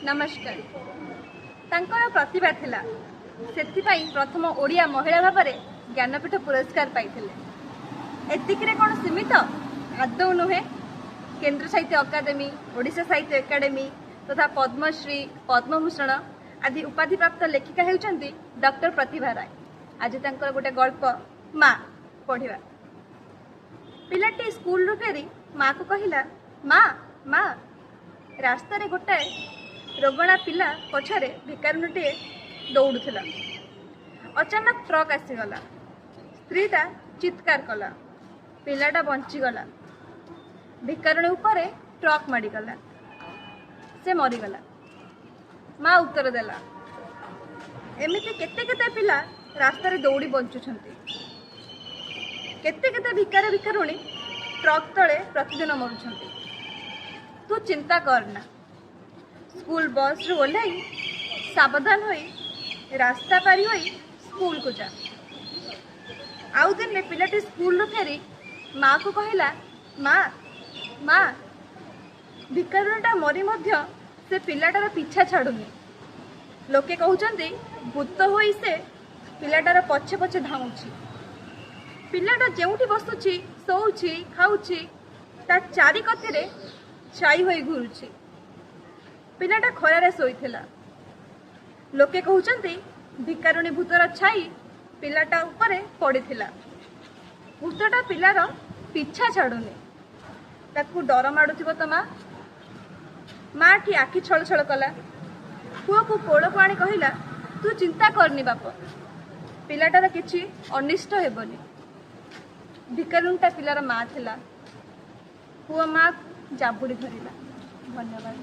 ନମସ୍କାର। ତାଙ୍କର ପ୍ରତିଭା ଥିଲା, ସେଥିପାଇଁ ପ୍ରଥମ ଓଡ଼ିଆ ମହିଳା ଭାବରେ ଜ୍ଞାନପୀଠ ପୁରସ୍କାର ପାଇଥିଲେ। ଏତିକିରେ କ'ଣ ସୀମିତ? ଆଦୌ ନୁହେଁ। କେନ୍ଦ୍ର ସାହିତ୍ୟ ଅକାଦେମି, ଓଡ଼ିଶା ସାହିତ୍ୟ ଏକାଡେମୀ ତଥା ପଦ୍ମଶ୍ରୀ, ପଦ୍ମଭୂଷଣ ଆଦି ଉପାଧିପ୍ରାପ୍ତ ଲେଖିକା ହେଉଛନ୍ତି ଡକ୍ଟର ପ୍ରତିଭା ରାୟ। ଆଜି ତାଙ୍କର ଗୋଟେ ଗଳ୍ପ ମା ପଢ଼ିବା। ପିଲାଟି ସ୍କୁଲରୁ ଫେରି ମାକୁ କହିଲା, ମା ମା, ରାସ୍ତାରେ ଗୋଟାଏ ରୋଗଣା ପିଲା ପଛରେ ଭିକାରୁଣୀଟିଏ ଦୌଡ଼ୁଥିଲା। ଅଚାନକ ଟ୍ରକ୍ ଆସିଗଲା। ସ୍ତ୍ରୀଟା ଚିତ୍କାର କଲା। ପିଲାଟା ବଞ୍ଚିଗଲା। ଭିକାରୁଣୀ ଉପରେ ଟ୍ରକ୍ ମାଡ଼ିଗଲା, ସେ ମରିଗଲା। ମା ଉତ୍ତର ଦେଲା, ଏମିତି କେତେ କେତେ ପିଲା ରାସ୍ତାରେ ଦୌଡ଼ି ବଞ୍ଚୁଛନ୍ତି, କେତେ କେତେ ଭିକାରୀ ଭିକାରୁଣୀ ଟ୍ରକ୍ ତଳେ ପ୍ରତିଦିନ ମରୁଛନ୍ତି। ତୁ ଚିନ୍ତା କରନା। ସ୍କୁଲ ବସ୍ରୁ ଓହ୍ଲାଇ ସାବଧାନ ହୋଇ ରାସ୍ତା ପାରି ହୋଇ ସ୍କୁଲକୁ ଯା। ଆଉ ଦିନେ ପିଲାଟି ସ୍କୁଲରୁ ଫେରି ମାକୁ କହିଲା, ମା ମା, ଭିକାରୁଣୀଟା ମରି ମଧ୍ୟ ସେ ପିଲାଟାର ପିଛା ଛାଡ଼ୁନି। ଲୋକେ କହୁଛନ୍ତି ଭୂତ ହୋଇ ସେ ପିଲାଟାର ପଛେ ପଛେ ଧାଉଁଛି। ପିଲାଟା ଯେଉଁଠି ବସୁଛି, ଶୋଉଛି, ଖାଉଛି, ତା ଚାରି କତିରେ ଛାଇ ହୋଇ ଘୁରୁଛି। ପିଲାଟା ଖରାରେ ଶୋଇଥିଲା। ଲୋକେ କହୁଛନ୍ତି ଭିକାରୁଣୀ ଭୂତର ଛାଇ ପିଲାଟା ଉପରେ ପଡ଼ିଥିଲା। ଭୂତଟା ପିଲାର ପିଛା ଛାଡ଼ୁନି। ତାକୁ ଡର ମାଡ଼ୁଥିବ ତ ମା? ମାଟି ଆଖି ଛଳ ଛଳ କଲା। ପୁଅକୁ କୋଳକୁ ଆଣି କହିଲା, ତୁ ଚିନ୍ତା କରନି ବାପ, ପିଲାଟାର କିଛି ଅନିଷ୍ଟ ହେବନି। ଭିକାରୁଣୀଟା ପିଲାର ମା ଥିଲା। ପୁଅ ମା ଜାବୁଡ଼ି ଧରିଲା। ଧନ୍ୟବାଦ।